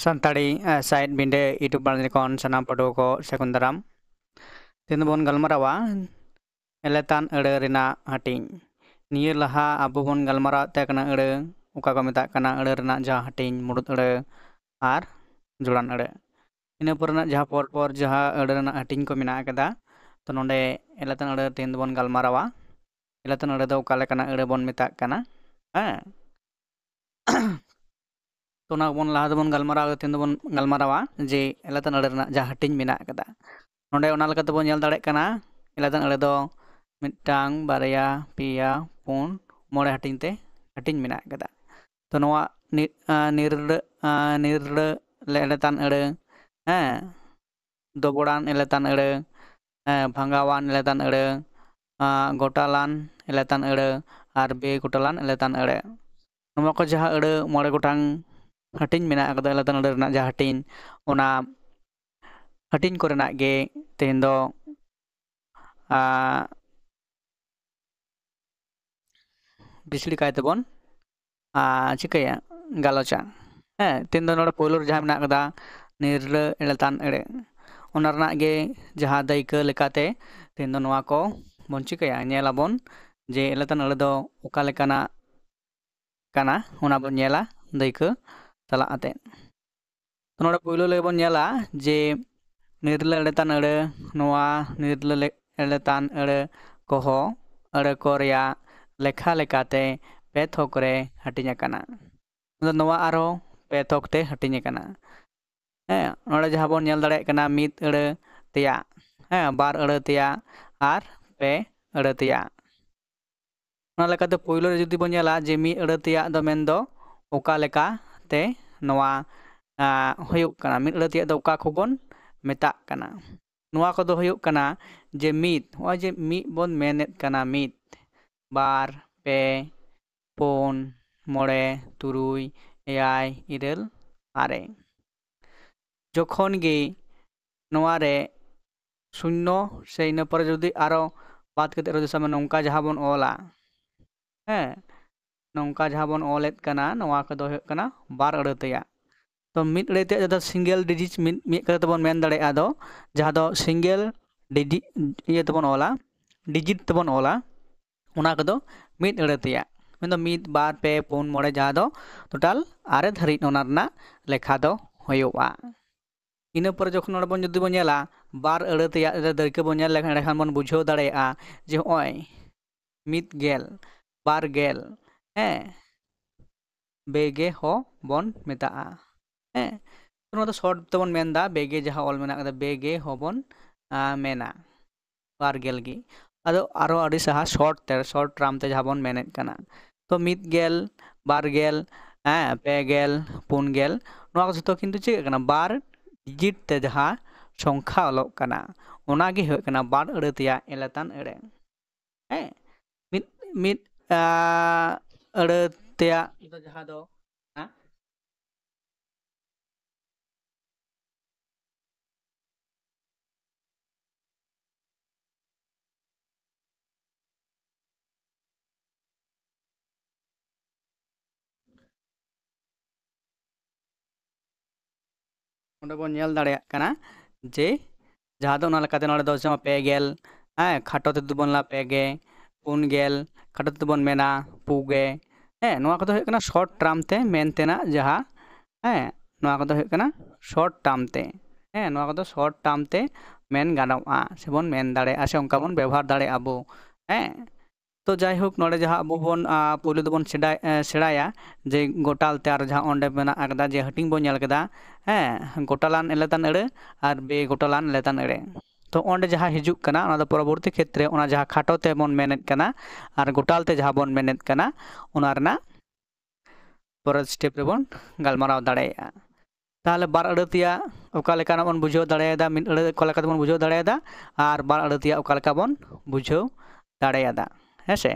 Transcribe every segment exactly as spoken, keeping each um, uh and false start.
Santali side ᱵᱤᱸᱰᱮ YouTube ᱯᱟᱲᱟᱞᱤ ᱠᱷᱚᱱ ᱥᱟᱱᱟᱢ ᱯᱟᱹᱴᱷᱩᱣᱟᱹ ᱠᱚ ᱥᱟᱹᱜᱩᱱ ᱫᱟᱨᱟᱢ᱾ ᱛᱮᱦᱮᱧ ᱫᱚᱵᱚᱱ ᱜᱟᱞᱢᱟᱨᱟᱣᱟ ᱮᱞᱮᱛᱟᱱ ᱟᱹᱲᱟᱹ ᱨᱮᱱᱟᱜ ᱦᱟᱹᱴᱤᱧ᱾ ᱱᱤᱭᱟᱹ ᱞᱟᱦᱟ ᱟᱵᱚ ᱵᱚᱱ ᱜᱟᱞᱢᱟᱨᱟᱣ ᱮᱫ ᱛᱟᱦᱮᱸ ᱠᱟᱱᱟ ᱟᱹᱲᱟᱹ, ᱚᱠᱟ ᱠᱚ ᱢᱮᱛᱟᱜ ᱠᱟᱱᱟ ᱟᱹᱲᱟᱹ ᱨᱮᱱᱟᱜ ᱡᱟᱦᱟᱸ ᱦᱟᱹᱴᱤᱧ, ᱢᱩᱲᱩᱫ ᱟᱹᱲᱟᱹ ᱟᱨ ᱡᱚᱲᱟᱱ ᱟᱹᱲᱟᱹ᱾ ᱤᱱᱟᱹ ᱯᱚᱨᱮ ᱨᱮᱱᱟᱜ ᱡᱟᱦᱟᱸ ᱯᱚᱨ ᱯᱚᱨ ᱡᱟᱦᱟᱸ ᱟᱹᱲᱟᱹ ᱨᱮᱱᱟᱜ ᱦᱟᱹᱴᱤᱧ ᱠᱚ ᱢᱮᱱᱟᱜ ᱟᱠᱟᱫᱟ, ᱛᱚ ᱱᱚᱰᱮ ᱮᱞᱮᱛᱟᱱ ᱟᱹᱲᱟᱹ ᱛᱮᱦᱮᱧ ᱫᱚᱵᱚᱱ ᱜᱟᱞᱢᱟᱨᱟᱣᱟ᱾ ᱮᱞᱮᱛᱟᱱ ᱟᱹᱲᱟᱹ ᱫᱚ ᱚᱠᱟ ᱞᱮᱠᱟᱱᱟᱜ ᱟᱹᱲᱟᱹ ᱵᱚᱱ ᱢᱮᱛᱟᱜ ᱠᱟᱱᱟ? ᱦᱮᱸ᱾ ᱛᱚ ᱚᱱᱟ ᱵᱚᱱ ᱞᱟᱦᱟ ᱫᱚᱵᱚᱱ ᱜᱟᱞᱢᱟᱨᱟᱣ, ᱛᱮᱦᱮᱧ ᱫᱚᱵᱚᱱ ᱜᱟᱞᱢᱟᱨᱟᱣᱟ ᱡᱮ ᱮᱞᱮᱛᱟᱱ ᱟᱹᱲᱟᱹ ᱨᱮᱱᱟᱜ ᱡᱟᱦᱟᱸ ᱦᱟᱹᱴᱤᱧ ᱢᱮᱱᱟᱜ ᱟᱠᱟᱫᱟ᱾ ᱱᱚᱰᱮ ᱚᱱᱟ ᱞᱮᱠᱟ ᱛᱮᱵᱚᱱ ᱧᱮᱞ ᱫᱟᱲᱮᱭᱟᱜ ᱠᱟᱱᱟ, ᱮᱞᱮᱛᱟᱱ ᱟᱹᱲᱟᱹ ᱫᱚ ᱢᱤᱫᱴᱟᱝ, ᱵᱟᱨᱭᱟ, ᱯᱮᱭᱟ, ᱯᱩᱱ, ᱢᱚᱬᱮ ᱦᱟᱹᱴᱤᱧ ᱛᱮ ᱦᱟᱹᱴᱤᱧ ᱢᱮᱱᱟᱜ ᱟᱠᱟᱫᱟ᱾ ᱛᱚ ᱱᱚᱣᱟ ᱱᱤ-, ᱟᱸ, ᱱᱤᱨᱞᱟᱹ, ᱟᱸ, ᱱᱤᱨᱞᱟᱹ ᱮᱞᱮᱛᱟᱱ ᱟᱹᱲᱟᱹ, ᱦᱮᱸ, ᱫᱚᱵᱚᱲᱟᱱ ᱮᱞᱮᱛᱟᱱ ᱟᱹᱲᱟᱹ, ᱦᱮᱸ, ᱵᱷᱟᱸᱜᱟᱣᱟᱱ ᱮᱞᱮᱛᱟᱱ ᱟᱹᱲᱟᱹ, ᱟᱸ, ᱜᱚᱴᱟᱞᱟᱱ ᱮᱞᱮᱛᱟᱱ ᱟᱹᱲᱟᱹ ᱟᱨ ᱵᱮᱜᱚᱴᱟᱞᱟᱱ ᱮᱞᱮᱛᱟᱱ ᱟᱹᱲᱟᱹ᱾ ᱱᱚᱣᱟ ᱠᱚ ᱡᱟᱦᱟᱸ ᱟᱹᱲᱟᱹ ᱢᱚᱬᱮ ᱜᱚᱴᱟᱝ ᱦᱟᱹᱴᱤᱧ ᱢᱮᱱᱟᱜ ᱟᱠᱟᱫᱟ, ᱮᱞᱮᱛᱟᱱ ᱟᱹᱲᱟᱹ ᱨᱮᱱᱟᱜ ᱡᱟᱦᱟᱸ ᱦᱟᱹᱴᱤᱧ, ᱚᱱᱟ ᱦᱟᱹᱴᱤᱧ ᱠᱚᱨᱮᱱᱟᱜ ᱜᱮ ᱛᱮᱦᱮᱧ ᱫᱚ, ᱟᱸ, ᱵᱤᱥᱲᱤ ᱠᱟᱭ ᱛᱮᱵᱚᱱ, ᱟᱸ, ᱪᱤᱠᱟᱹᱭᱟ, ᱜᱟᱞᱚᱪᱟ᱾ ᱦᱮᱸ, ᱛᱮᱦᱮᱧ ᱫᱚ ᱱᱚᱰᱮ ᱯᱳᱭᱞᱳ ᱨᱮ ᱡᱟᱦᱟᱸ ᱢᱮᱱᱟᱜ ᱟᱠᱟᱫᱟ, ᱱᱤᱨᱞᱟᱹ ᱮᱞᱮᱛᱟᱱ ᱟᱹᱲᱟᱹ, ᱚᱱᱟ ᱨᱮᱱᱟᱜ ᱜᱮ ᱡᱟᱦᱟᱸ ᱫᱟᱹᱭᱠᱟᱹ ᱞᱮᱠᱟᱛᱮ ᱛᱮᱦᱮᱧ ᱫᱚ ᱱᱚᱣᱟ ᱠᱚ ᱵᱚᱱ ᱪᱤᱠᱟᱹᱭᱟ, ᱧᱮᱞ ᱟᱵᱚᱱ ᱡᱮ ᱮᱞᱮᱛᱟᱱ ᱟᱹᱲᱟᱹ ᱫᱚ ᱚᱠᱟ ᱞᱮᱠᱟᱱᱟᱜ ᱠᱟᱱᱟ, ᱚᱱᱟ ᱵᱚᱱ ᱧᱮᱞᱟ ᱫᱟᱹᱭᱠᱟᱹ ᱥᱟᱞᱟᱜ ᱟᱛᱮ᱾ ᱛᱚ ᱱᱚᱰᱮ ᱯᱳᱭᱞᱳ ᱞᱟᱹᱜᱤᱫ ᱵᱚᱱ ᱧᱮᱞᱟ ᱡᱮ ᱱᱤᱨᱞᱟᱹ ᱮᱲᱮᱛᱟᱱ ᱟᱹᱲᱟᱹ, ᱱᱚᱣᱟ ᱱᱤᱨᱞᱟᱹ ᱞᱮ-, ᱮᱲᱮᱛᱟᱱ ᱟᱹᱲᱟᱹ ᱠᱚᱦᱚᱸ ᱟᱹᱲᱟᱹ ᱠᱚ ᱨᱮᱭᱟᱜ ᱞᱮᱠᱷᱟ ᱞᱮᱠᱟᱛᱮ ᱯᱮ ᱛᱷᱚᱠ ᱨᱮ ᱦᱟᱹᱴᱤᱧ ᱟᱠᱟᱱᱟ᱾ ᱟᱫᱚ ᱱᱚᱣᱟ ᱟᱨᱦᱚᱸ ᱯᱮ ᱛᱷᱚᱠ ᱛᱮ ᱦᱟᱹᱴᱤᱧ ᱟᱠᱟᱱᱟ᱾ ᱦᱮᱸ, ᱱᱚᱰᱮ ᱡᱟᱦᱟᱸ ᱵᱚᱱ ᱧᱮᱞ ᱫᱟᱲᱮᱭᱟᱜ ᱠᱟᱱᱟ ᱢᱤᱫ ᱟᱹᱲᱟᱹ ᱛᱮᱭᱟᱜ, ᱦᱮᱸ, ᱵᱟᱨ ᱟᱹᱲᱟᱹ ᱛᱮᱭᱟᱜ ᱟᱨ ᱯᱮ ᱟᱹᱲᱟᱹ ᱛᱮᱭᱟᱜ᱾ ᱚᱱᱟ ᱞᱮᱠᱟᱛᱮ ᱯᱳᱭᱞᱳ ᱨᱮ ᱡᱩᱫᱤ ᱵᱚᱱ ᱧᱮᱞᱟ ᱡᱮ ᱢᱤᱫ ᱟᱹᱲᱟᱹ ᱛᱮᱭᱟᱜ ᱫᱚ ᱢᱮᱱᱫᱚ ᱚᱠᱟ ᱞᱮᱠᱟᱛᱮ ᱱᱚᱣᱟ, ᱟᱸ, ᱦᱩᱭᱩᱜ ᱠᱟᱱᱟ, ᱢᱤᱫ ᱟᱹᱲᱟᱹ ᱛᱮᱭᱟᱜ ᱫᱚ ᱚᱠᱟ ᱠᱚᱵᱚᱱ ᱢᱮᱛᱟᱜ ᱠᱟᱱᱟ? ᱱᱚᱣᱟ ᱠᱚᱫᱚ ᱦᱩᱭᱩᱜ ᱠᱟᱱᱟ ᱡᱮ ᱢᱤᱫ, ᱱᱚᱜᱼᱚᱭ ᱡᱮ ᱢᱤᱫ ᱵᱚᱱ ᱢᱮᱱᱮᱫ ᱠᱟᱱᱟ, ᱢᱤᱫ, ᱵᱟᱨ, ᱯᱮ, ᱯᱩᱱ, ᱢᱚᱬᱮ, ᱛᱩᱨᱩᱭ, ᱮᱭᱟᱭ, ᱤᱨᱟᱹᱞ, ᱟᱨᱮ᱾ ᱡᱚᱠᱷᱚᱱ ᱜᱮ ᱱᱚᱣᱟ ᱨᱮ ᱥᱩᱱᱱᱚ ᱥᱮ ᱤᱱᱟᱹ ᱯᱚᱨᱮ ᱡᱩᱫᱤ ᱟᱨᱚ ᱵᱟᱫ ᱠᱟᱛᱮ ᱟᱨᱚ ᱡᱩᱫᱤ ᱥᱟᱵ ᱢᱮ ᱱᱚᱝᱠᱟ ᱡᱟᱦᱟᱸ ᱵᱚᱱ ᱚᱞᱟ, ᱦᱮᱸ, ᱱᱚᱝᱠᱟ ᱡᱟᱦᱟᱸ ᱵᱚᱱ ᱚᱞᱮᱫ ᱠᱟᱱᱟ, ᱱᱚᱣᱟ ᱠᱚᱫᱚ ᱦᱩᱭᱩᱜ ᱠᱟᱱᱟ ᱵᱟᱨ ᱟᱹᱲᱟᱹ ᱛᱮᱭᱟᱜ᱾ ᱛᱚ ᱢᱤᱫ ᱟᱹᱲᱟᱹ ᱛᱮᱭᱟᱜ ᱡᱟᱦᱟᱸ ᱫᱚ single digit ᱢᱤᱫ ᱢᱤᱫ ᱠᱟᱛᱷᱟ ᱛᱮᱵᱚᱱ ᱢᱮᱱ ᱫᱟᱲᱮᱭᱟᱜᱼᱟ ᱫᱚ, ᱡᱟᱦᱟᱸ ᱫᱚ single digit ᱤᱭᱟᱹ ᱛᱮᱵᱚᱱ ᱚᱞᱟ, digit ᱛᱮᱵᱚᱱ ᱚᱞᱟ, ᱚᱱᱟ ᱠᱚᱫᱚ ᱢᱤᱫ ᱟᱹᱲᱟᱹ ᱛᱮᱭᱟᱜ᱾ ᱢᱮᱱᱫᱚ ᱢᱤᱫ, ᱵᱟᱨ, ᱯᱮ, ᱯᱩᱱ, ᱢᱚᱬᱮ, ᱡᱟᱦᱟᱸ ᱫᱚ total ᱟᱨᱮ ᱫᱷᱟᱹᱨᱤᱡ ᱚᱱᱟ ᱨᱮᱱᱟᱜ ᱞᱮᱠᱷᱟ ᱫᱚ ᱦᱩᱭᱩᱜᱼᱟ᱾ ᱤᱱᱟᱹ ᱯᱚᱨᱮ ᱡᱚᱠᱷᱚᱱ ᱱᱚᱰᱮ ᱵᱚᱱ ᱡᱩᱫᱤ ᱵᱚᱱ ᱧᱮᱞᱟ, ᱵᱟᱨ ᱟᱹᱲᱟᱹ ᱛᱮᱭᱟᱜ ᱨᱮ ᱫᱟᱹᱭᱠᱟᱹ ᱵᱚᱱ ᱧᱮᱞ ᱞᱮᱠᱷᱟᱱ, ᱮᱸᱰᱮᱠᱷᱟᱱ ᱵᱚᱱ ᱵᱩᱡᱷᱟᱹᱣ ᱫᱟᱲᱮᱭᱟᱜᱼᱟ ᱡᱮ ᱦᱚᱸᱜᱼᱚᱭ ᱢᱤᱫ ᱜᱮᱞ, ᱵᱟᱨ ᱜᱮᱞ, ᱦᱮᱸ, ᱵᱮᱜᱮ ᱦᱚ ᱵᱚᱱ ᱢᱮᱛᱟᱜᱼᱟ᱾ ᱦᱮᱸ, ᱱᱚᱣᱟ ᱫᱚ short ᱛᱮᱵᱚᱱ ᱢᱮᱱᱫᱟ, ᱵᱮᱜᱮ ᱡᱟᱦᱟᱸ ᱚᱞ ᱢᱮᱱᱟᱜ ᱠᱟᱫᱟ, ᱵᱮᱜᱮ ᱦᱚᱵᱚᱱ, ᱟ, ᱢᱮᱱᱟ, ᱵᱟᱨ ᱜᱮᱞ ᱜᱮ᱾ ᱟᱫᱚ ᱟᱨᱚ ᱟᱹᱰᱤ ᱥᱟᱦᱟ short ᱛᱮ, short term ᱛᱮ ᱡᱟᱦᱟᱸ ᱵᱚᱱ ᱢᱮᱱᱮᱫ ᱠᱟᱱᱟ᱾ ᱛᱚ ᱢᱤᱫ ᱜᱮᱞ, ᱵᱟᱨ ᱜᱮᱞ, ᱦᱮᱸ, ᱯᱮ ᱜᱮᱞ, ᱯᱩᱱ ᱜᱮᱞ, ᱱᱚᱣᱟ ᱠᱚ ᱡᱷᱚᱛᱚ ᱠᱤᱱᱛᱩ ᱪᱮᱫ ᱠᱟᱱᱟ? ᱵᱟᱨ digit ᱛᱮ ᱡᱟᱦᱟᱸ ᱥᱚᱝᱠᱷᱟ ᱚᱞᱚᱜ ᱠᱟᱱᱟ, ᱚᱱᱟ ᱜᱮ ᱦᱩᱭᱩᱜ ᱠᱟᱱᱟ ᱵᱟᱨ ᱟᱹᱲᱟᱹ ᱛᱮᱭᱟᱜ ᱮᱞᱮᱛᱟᱱ ᱟᱹᱲᱟᱹ᱾ ᱦᱮᱸ, ᱢᱤᱫ, ᱢᱤᱫ, ᱟ, ᱟᱹᱲᱟᱹ ᱛᱮᱭᱟᱜ ᱫᱚ ᱡᱟᱦᱟᱸ ᱫᱚ, ᱦᱮᱸ? ᱚᱸᱰᱮ ᱵᱚᱱ ᱧᱮᱞ ᱫᱟᱲᱮᱭᱟᱜ ᱠᱟᱱᱟ ᱡᱮ ᱡᱟᱦᱟᱸ ᱫᱚ ᱚᱱᱟ ᱞᱮᱠᱟᱛᱮ ᱱᱚᱰᱮ ᱫᱚ ᱡᱮᱢᱚᱱ ᱯᱮ ᱜᱮᱞ, ᱦᱮᱸ, ᱠᱷᱟᱴᱚ ᱛᱮᱫᱚ ᱵᱚᱱ ᱞᱟ ᱯᱮ ᱜᱮ, ᱯᱩᱱ ᱜᱮᱞ, ᱠᱷᱟᱴᱚ ᱛᱮᱫᱚ ᱵᱚᱱ ᱢᱮᱱᱟ ᱯᱩ ᱜᱮ᱾ ᱦᱮᱸ, ᱱᱚᱣᱟ ᱠᱚᱫᱚ ᱦᱩᱭᱩᱜ ᱠᱟᱱᱟ short term ᱛᱮ ᱢᱮᱱ ᱛᱮᱱᱟᱜ ᱡᱟᱦᱟᱸ, ᱦᱮᱸ, ᱱᱚᱣᱟ ᱠᱚᱫᱚ ᱦᱩᱭᱩᱜ ᱠᱟᱱᱟ short term ᱛᱮ᱾ ᱦᱮᱸ, ᱱᱚᱣᱟ ᱠᱚᱫᱚ short term ᱛᱮ ᱢᱮᱱ ᱜᱟᱱᱚᱜᱼᱟ, ᱥᱮᱵᱚᱱ ᱢᱮᱱ ᱫᱟᱲᱮᱭᱟᱜᱼᱟ, ᱥᱮ ᱚᱱᱠᱟ ᱵᱚᱱ ᱵᱮᱵᱚᱦᱟᱨ ᱫᱟᱲᱮᱭᱟᱜᱼᱟ ᱵᱚ᱾ ᱦᱮᱸ, ᱛᱚ ᱡᱟᱭᱦᱳᱠ, ᱱᱚᱰᱮ ᱡᱟᱦᱟᱸ ᱟᱵᱚ ᱵᱚᱱ, ᱟ, ᱯᱳᱭᱞᱳ ᱫᱚᱵᱚᱱ ᱥᱮᱰᱟᱭ-, ᱮ, ᱥᱮᱬᱟᱭᱟ ᱡᱮ ᱜᱚᱴᱟᱞ ᱛᱮ, ᱟᱨ ᱡᱟᱦᱟᱸ ᱚᱸᱰᱮ ᱢᱮᱱᱟᱜ ᱟᱠᱟᱫᱟ ᱡᱮ ᱦᱟᱹᱴᱤᱧ ᱵᱚᱱ ᱧᱮᱞ ᱠᱮᱫᱟ, ᱦᱮᱸ, ᱜᱚᱴᱟᱞᱟᱱ ᱮᱞᱮᱛᱟᱱ ᱟᱹᱲᱟᱹ ᱟᱨ ᱵᱮᱜᱚᱴᱟᱞᱟᱱ ᱮᱞᱮᱛᱟᱱ ᱟᱹᱲᱟᱹ᱾ ᱛᱚ ᱚᱸᱰᱮ ᱡᱟᱦᱟᱸ ᱦᱤᱡᱩᱜ ᱠᱟᱱᱟ, ᱚᱱᱟ ᱫᱚ ᱯᱚᱨᱚᱵᱚᱨᱛᱤ ᱠᱷᱮᱛᱨᱮ ᱚᱱᱟ ᱡᱟᱦᱟᱸ ᱠᱷᱟᱴᱚ ᱛᱮᱵᱚᱱ ᱢᱮᱱᱮᱫ ᱠᱟᱱᱟ ᱟᱨ ᱜᱚᱴᱟᱞ ᱛᱮ ᱡᱟᱦᱟᱸ ᱵᱚᱱ ᱢᱮᱱᱮᱫ ᱠᱟᱱᱟ, ᱚᱱᱟ ᱨᱮᱱᱟᱜ ᱯᱚᱨᱮᱨ step ᱨᱮᱵᱚᱱ ᱜᱟᱞᱢᱟᱨᱟᱣ ᱫᱟᱲᱮᱭᱟᱜᱼᱟ᱾ ᱛᱟᱦᱚᱞᱮ ᱵᱟᱨ ᱟᱹᱲᱟᱹ ᱛᱮᱭᱟᱜ ᱚᱠᱟ ᱞᱮᱠᱟᱱᱟᱜ ᱵᱚᱱ ᱵᱩᱡᱷᱟᱹᱣ ᱫᱟᱲᱮᱭᱟᱫᱟ, ᱢᱤᱫ ᱟᱹᱲᱟᱹ ᱚᱠᱟ ᱞᱮᱠᱟ ᱛᱮᱵᱚᱱ ᱵᱩᱡᱷᱟᱹᱣ ᱫᱟᱲᱮᱭᱟᱫᱟ, ᱟᱨ ᱵᱟᱨ ᱟᱹᱲᱟᱹ ᱛᱮᱭᱟᱜ ᱚᱠᱟ ᱞᱮᱠᱟ ᱵᱚᱱ ᱵᱩᱡᱷᱟᱹᱣ ᱫᱟᱲᱮᱭᱟᱫᱟ, ᱦᱮᱸ ᱥᱮ?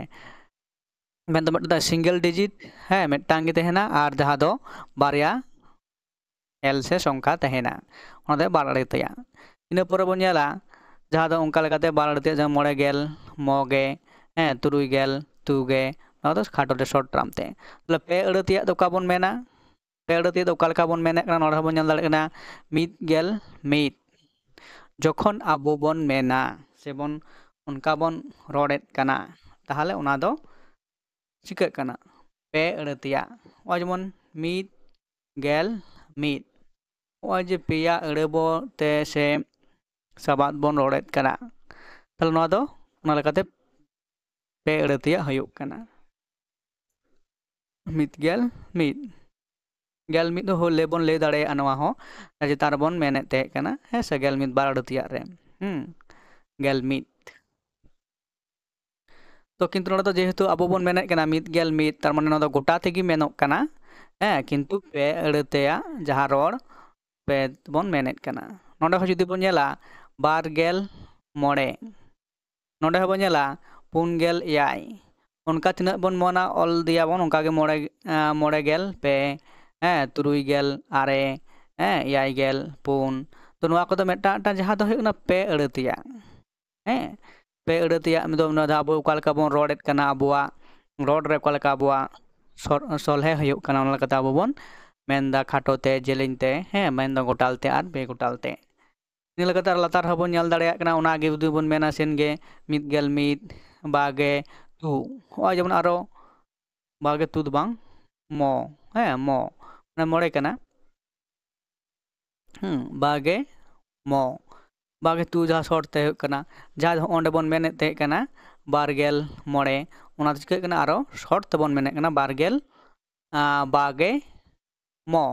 ᱢᱮᱱᱫᱚ ᱢᱤᱫᱴᱟᱝ single digit, ᱦᱮᱸ, ᱢᱤᱫᱴᱟᱝ ᱜᱮ ᱛᱟᱦᱮᱱᱟ, ᱟᱨ ᱡᱟᱦᱟᱸ ᱫᱚ ᱵᱟᱨᱭᱟ ᱮᱞ ᱥᱮ ᱥᱚᱝᱠᱷᱟ ᱛᱟᱦᱮᱱᱟ, ᱚᱱᱟ ᱫᱚ ᱵᱟᱨ ᱟᱹᱲᱟᱹ ᱛᱮᱭᱟᱜ᱾ ᱤᱱᱟᱹ ᱯᱚᱨᱮ ᱵᱚᱱ ᱧᱮᱞᱟ ᱡᱟᱦᱟᱸ ᱫᱚ ᱚᱱᱠᱟ ᱞᱮᱠᱟᱛᱮ ᱵᱟᱨ ᱟᱹᱲᱟᱹ ᱛᱮᱭᱟᱜ, ᱡᱮᱢᱚᱱ ᱢᱚᱬᱮ ᱜᱮᱞ, ᱢᱚ ᱜᱮ, ᱦᱮᱸ, ᱛᱩᱨᱩᱭ ᱜᱮᱞ, ᱛᱩ ᱜᱮ, ᱱᱚᱣᱟ ᱫᱚ ᱠᱷᱟᱴᱚ ᱛᱮ short term ᱛᱮ᱾ ᱛᱟᱦᱞᱮ ᱯᱮ ᱟᱹᱲᱟᱹ ᱛᱮᱭᱟᱜ ᱫᱚ ᱚᱠᱟ ᱵᱚᱱ ᱢᱮᱱᱟ? ᱯᱮ ᱟᱹᱲᱟᱹ ᱛᱮᱭᱟᱜ ᱫᱚ ᱚᱠᱟ ᱞᱮᱠᱟ ᱵᱚᱱ ᱢᱮᱱᱮᱫ ᱠᱟᱱᱟ, ᱱᱚᱰᱮ ᱦᱚᱸᱵᱚᱱ ᱧᱮᱞ ᱫᱟᱲᱮᱭᱟᱜ ᱠᱟᱱᱟ ᱢᱤᱫ ᱜᱮᱞ ᱢᱤᱫ᱾ ᱡᱚᱠᱷᱚᱱ ᱟᱵᱚ ᱵᱚᱱ ᱢᱮᱱᱟ ᱥᱮᱵᱚᱱ ᱚᱱᱠᱟ ᱵᱚᱱ ᱨᱚᱲᱮᱫ ᱠᱟᱱᱟ, ᱛᱟᱦᱚᱞᱮ ᱚᱱᱟ ᱫᱚ ᱪᱤᱠᱟᱹᱜ ᱠᱟᱱᱟ? ᱯᱮ ᱟᱹᱲᱟᱹ ᱛᱮᱭᱟᱜ᱾ ᱱᱚᱜᱼᱚᱭ ᱡᱮᱢᱚᱱ ᱢᱤᱫ ᱜᱮᱞ ᱢᱤᱫ, ᱱᱚᱜᱼᱚᱭ ᱡᱮ ᱯᱮᱭᱟ ᱟᱹᱲᱟᱹ ᱵᱚ ᱛᱮ ᱥᱮ ᱥᱟᱵᱟᱫ ᱵᱚᱱ ᱨᱚᱲᱮᱫ ᱠᱟᱱᱟ, ᱛᱟᱦᱚᱞᱮ ᱱᱚᱣᱟ ᱫᱚ ᱚᱱᱟ ᱞᱮᱠᱟᱛᱮ ᱯᱮ ᱟᱹᱲᱟᱹ ᱛᱮᱭᱟᱜ ᱦᱩᱭᱩᱜ ᱠᱟᱱᱟ ᱢᱤᱫ ᱜᱮᱞ ᱢᱤᱫ᱾ ᱜᱮᱞ ᱢᱤᱫ ᱦᱚᱸ ᱞᱟᱹᱭ ᱵᱚᱱ ᱞᱟᱹᱭ ᱫᱟᱲᱮᱭᱟᱜᱼᱟ ᱱᱚᱣᱟ ᱦᱚᱸ, ᱪᱮᱛᱟᱱ ᱨᱮᱵᱚᱱ ᱢᱮᱱᱮᱫ ᱛᱟᱦᱮᱸ ᱠᱟᱱᱟ, ᱦᱮᱸ ᱥᱮ, ᱜᱮᱞ ᱢᱤᱫ ᱵᱟᱨ ᱟᱹᱲᱟᱹ ᱛᱮᱭᱟᱜ ᱨᱮ᱾ ᱦᱩᱸ, ᱜᱮᱞ ᱢᱤᱫ᱾ ᱛᱚ ᱠᱤᱱᱛᱩ ᱱᱚᱰᱮ ᱫᱚ ᱡᱮᱦᱮᱛᱩ ᱟᱵᱚ ᱵᱚᱱ ᱢᱮᱱᱮᱫ ᱠᱟᱱᱟ ᱢᱤᱫ ᱜᱮᱞ ᱢᱤᱫ, ᱛᱟᱨ ᱢᱟᱱᱮ ᱱᱚᱣᱟ ᱫᱚ ᱜᱚᱴᱟ ᱛᱮᱜᱮ ᱢᱮᱱᱚᱜ ᱠᱟᱱᱟ, ᱦᱮᱸ, ᱠᱤᱱᱛᱩ ᱯᱮ ᱟᱹᱲᱟᱹ ᱛᱮᱭᱟᱜ ᱡᱟᱦᱟᱸ ᱨᱚᱲ, ᱯᱮ ᱵᱚᱱ ᱢᱮᱱᱮᱫ ᱠᱟᱱᱟ᱾ ᱱᱚᱰᱮ ᱦᱚᱸ ᱡᱩᱫᱤ ᱵᱚᱱ ᱧᱮᱞᱟ ᱵᱟᱨ ᱜᱮᱞ ᱢᱚᱬᱮ, ᱱᱚᱰᱮ ᱦᱚᱸᱵᱚᱱ ᱧᱮᱞᱟ ᱯᱩᱱ ᱜᱮᱞ ᱮᱭᱟᱭ, ᱚᱱᱠᱟ ᱛᱤᱱᱟᱹᱜ ᱵᱚᱱ ᱢᱚᱱᱟ ᱚᱞ ᱤᱫᱤᱭᱟᱵᱚᱱ ᱚᱱᱠᱟᱜᱮ ᱢᱚᱬᱮ, ᱮᱸ, ᱢᱚᱬᱮ ᱜᱮᱞ ᱯᱮ, ᱦᱮᱸ, ᱛᱩᱨᱩᱭ ᱜᱮᱞ ᱟᱨᱮ, ᱦᱮᱸ, ᱮᱭᱟᱭ ᱜᱮᱞ ᱯᱩᱱ᱾ ᱛᱚ ᱱᱚᱣᱟ ᱠᱚᱫᱚ ᱢᱤᱫᱴᱟᱝ ᱢᱤᱫᱴᱟᱝ ᱡᱟᱦᱟᱸ ᱫᱚ ᱦᱩᱭᱩᱜ ᱠᱟᱱᱟ ᱯᱮ ᱟᱹᱲᱟᱹ ᱛᱮᱭᱟᱜ, ᱦᱮᱸ, ᱯᱮ ᱟᱹᱲᱟᱹ ᱛᱮᱭᱟᱜ ᱫᱚ ᱱᱚᱣᱟ ᱫᱚ ᱟᱵᱚ ᱚᱠᱟ ᱞᱮᱠᱟ ᱵᱚᱱ ᱨᱚᱲᱮᱫ ᱠᱟᱱᱟ, ᱟᱵᱚᱣᱟᱜ ᱨᱚᱲ ᱨᱮ ᱚᱠᱟ ᱞᱮᱠᱟ ᱟᱵᱚᱣᱟᱜ ᱥᱚᱨ-, ᱥᱚᱞᱦᱮ ᱦᱩᱭᱩᱜ ᱠᱟᱱᱟ, ᱚᱱᱟ ᱞᱮᱠᱟᱛᱮ ᱟᱵᱚ ᱵᱚᱱ ᱢᱮᱱᱫᱟ ᱠᱷᱟᱴᱚ ᱛᱮ, ᱡᱮᱞᱮᱧ ᱛᱮ, ᱦᱮᱸ, ᱢᱮᱱᱫᱚ ᱜᱚᱴᱟᱞ ᱛᱮ ᱟᱨ ᱵᱮᱜᱚᱴᱟᱞ ᱛᱮ᱾ ᱤᱱᱟᱹ ᱞᱮᱠᱟᱛᱮ ᱟᱨ ᱞᱟᱛᱟᱨ ᱦᱚᱸᱵᱚᱱ ᱧᱮᱞ ᱫᱟᱲᱮᱭᱟᱜ ᱠᱟᱱᱟ, ᱚᱱᱟᱜᱮ ᱡᱩᱫᱤ ᱵᱚᱱ ᱢᱮᱱᱟ ᱥᱮᱱ ᱜᱮ ᱢᱤᱫ ᱜᱮᱞ ᱢᱤᱫ, ᱵᱟᱜᱮ ᱛᱩ, ᱱᱚᱜᱼᱚᱭ ᱡᱮᱢᱚᱱ ᱟᱨᱚ ᱵᱟᱜᱮ ᱛᱩ ᱫᱚ ᱵᱟᱝ, ᱢᱚ, ᱦᱮᱸ, ᱢᱚ, ᱢᱟᱱᱮ ᱢᱚᱬᱮ ᱠᱟᱱᱟ᱾ ᱦᱩᱸ, ᱵᱟᱜᱮ ᱢᱚ, ᱵᱟᱜᱮ ᱛᱩ ᱡᱟᱦᱟᱸ short ᱛᱮ ᱦᱩᱭᱩᱜ ᱠᱟᱱᱟ, ᱡᱟᱦᱟᱸ ᱫᱚ ᱚᱸᱰᱮ ᱵᱚᱱ ᱢᱮᱱᱮᱫ ᱛᱟᱦᱮᱸ ᱠᱟᱱᱟ ᱵᱟᱨ ᱜᱮᱞ ᱢᱚᱬᱮ, ᱚᱱᱟ ᱫᱚ ᱪᱤᱠᱟᱹᱜ ᱠᱟᱱᱟ, ᱟᱨᱚ short ᱛᱮᱵᱚᱱ ᱢᱮᱱᱮᱫ ᱠᱟᱱᱟ ᱵᱟᱨ ᱜᱮᱞ, ᱟᱸ, ᱵᱟᱜᱮ ᱢᱚ,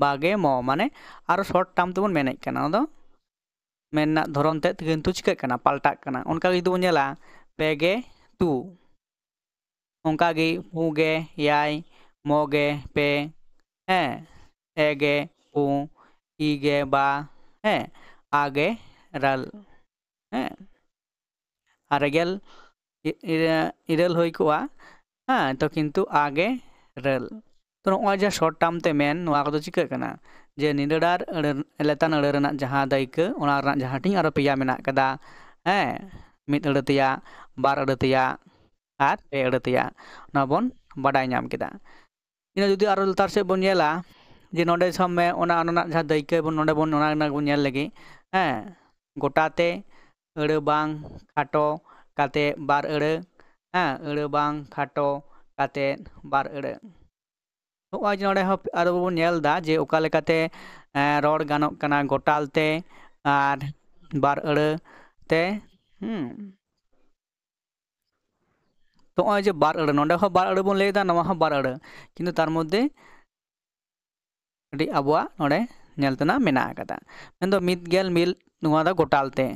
ᱵᱟᱜᱮ ᱢᱚ, ᱢᱟᱱᱮ ᱟᱨᱚ short term ᱛᱮᱵᱚᱱ ᱢᱮᱱᱮᱫ ᱠᱟᱱᱟ, ᱚᱱᱟ ᱫᱚ ᱢᱮᱱ ᱨᱮᱱᱟᱜ ᱫᱷᱚᱨᱚᱱ ᱛᱮᱫ ᱠᱤᱱᱛᱩ ᱪᱤᱠᱟᱹᱜ ᱠᱟᱱᱟ, ᱯᱟᱞᱴᱟᱜ ᱠᱟᱱᱟ᱾ ᱚᱱᱠᱟ ᱜᱮ ᱡᱩᱫᱤ ᱵᱚᱱ ᱧᱮᱞᱟ ᱯᱮ ᱜᱮ ᱛᱩ, ᱚᱱᱠᱟ ᱜᱮ ᱢᱩ ᱜᱮ ᱮᱭᱟᱭ, ᱢᱚ ᱜᱮ ᱯᱮ, ᱦᱮᱸ, ᱮ ᱜᱮ ᱯᱩ, ᱤ ᱜᱮ ᱵᱟ, ᱦᱮᱸ, ᱟ ᱜᱮ ᱨᱟᱞ, ᱦᱮᱸ, ᱟᱨᱮ ᱜᱮᱞ ᱤ-, ᱤᱨᱟᱹ-, ᱤᱨᱟᱹᱞ ᱦᱩᱭ ᱠᱚᱜᱼᱟ, ᱦᱮᱸ, ᱛᱚ ᱠᱤᱱᱛᱩ ᱟ ᱜᱮ ᱨᱟᱹᱞ᱾ ᱛᱚ ᱱᱚᱜᱼᱚᱭ ᱡᱮ short term ᱛᱮ ᱢᱮᱱ, ᱱᱚᱣᱟ ᱠᱚᱫᱚ ᱪᱤᱠᱟᱹᱜ ᱠᱟᱱᱟ? ᱡᱮ ᱱᱤᱨᱟᱹᱲᱟᱨ ᱟᱹᱲᱟᱹ, ᱞᱮᱛᱟᱱ ᱟᱹᱲᱟᱹ ᱨᱮᱱᱟᱜ ᱡᱟᱦᱟᱸ ᱫᱟᱹᱭᱠᱟᱹ, ᱚᱱᱟ ᱨᱮᱱᱟᱜ ᱡᱟᱦᱟᱸ ᱦᱟᱹᱴᱤᱧ ᱟᱨᱚ ᱯᱮᱭᱟ ᱢᱮᱱᱟᱜ ᱠᱟᱫᱟ, ᱦᱮᱸ, ᱢᱤᱫ ᱟᱹᱲᱟᱹ ᱛᱮᱭᱟᱜ, ᱵᱟᱨ ᱟᱹᱲᱟᱹ ᱛᱮᱭᱟᱜ ᱟᱨ ᱯᱮ ᱟᱹᱲᱟᱹ ᱛᱮᱭᱟᱜ, ᱱᱚᱣᱟ ᱵᱚᱱ ᱵᱟᱰᱟᱭ ᱧᱟᱢ ᱠᱮᱫᱟ᱾ ᱤᱱᱟᱹ ᱡᱩᱫᱤ ᱟᱨᱚ ᱞᱟᱛᱟᱨ ᱥᱮᱫ ᱵᱚᱱ ᱧᱮᱞᱟ, ᱡᱮ ᱱᱚᱰᱮ ᱥᱟᱵ ᱢᱮ ᱚᱱᱟ ᱚᱱᱟ ᱨᱮᱱᱟᱜ ᱡᱟᱦᱟᱸ ᱫᱟᱹᱭᱠᱟᱹ ᱵᱚᱱ ᱱᱚᱰᱮ ᱵᱚᱱ ᱚᱱᱟ ᱨᱮᱱᱟᱜ ᱵᱚᱱ ᱧᱮᱞ ᱞᱮᱜᱮ᱾ ᱦᱮᱸ, ᱜᱚᱴᱟ ᱛᱮ ᱟᱹᱲᱟᱹ ᱵᱟᱝ ᱠᱷᱟᱴᱚ ᱠᱟᱛᱮ ᱵᱟᱨ ᱟᱹᱲᱟᱹ᱾ ᱦᱮᱸ, ᱟᱹᱲᱟᱹ ᱵᱟᱝ ᱠᱷᱟᱴᱚ ᱠᱟᱛᱮ ᱵᱟᱨ ᱟᱹᱲᱟᱹ᱾ ᱱᱚᱜᱼᱚᱭ ᱡᱮ ᱱᱚᱰᱮ ᱦᱚᱸ ᱟᱨᱚ ᱵᱚᱱ ᱧᱮᱞ ᱮᱫᱟ ᱡᱮ ᱚᱠᱟ ᱞᱮᱠᱟᱛᱮ, ᱮᱸ, ᱨᱚᱲ ᱜᱟᱱᱚᱜ ᱠᱟᱱᱟ ᱜᱚᱴᱟᱞ ᱛᱮ ᱟᱨ ᱵᱟᱨ ᱟᱹᱲᱟᱹ ᱛᱮ᱾ ᱦᱩᱸ᱾ ᱱᱚᱜᱼᱚᱭ ᱡᱮ ᱵᱟᱨ ᱟᱹᱲᱟᱹ, ᱱᱚᱰᱮ ᱦᱚᱸ ᱵᱟᱨ ᱟᱹᱲᱟᱹ ᱵᱚᱱ ᱞᱟᱹᱭ ᱮᱫᱟ, ᱱᱚᱣᱟ ᱦᱚᱸ ᱵᱟᱨ ᱟᱹᱲᱟᱹ, ᱠᱤᱱᱛᱩ ᱛᱟᱨ ᱢᱚᱫᱽᱫᱷᱮ ᱟᱹᱰᱤ ᱟᱵᱚᱣᱟᱜ ᱱᱚᱰᱮ ᱧᱮᱞ ᱛᱮᱱᱟᱜ ᱢᱮᱱᱟᱜ ᱟᱠᱟᱫᱟ᱾ ᱢᱮᱱᱫᱚ ᱢᱤᱫ ᱜᱮᱞ ᱢᱤᱫ, ᱱᱚᱣᱟ ᱫᱚ ᱜᱚᱴᱟᱞ ᱛᱮ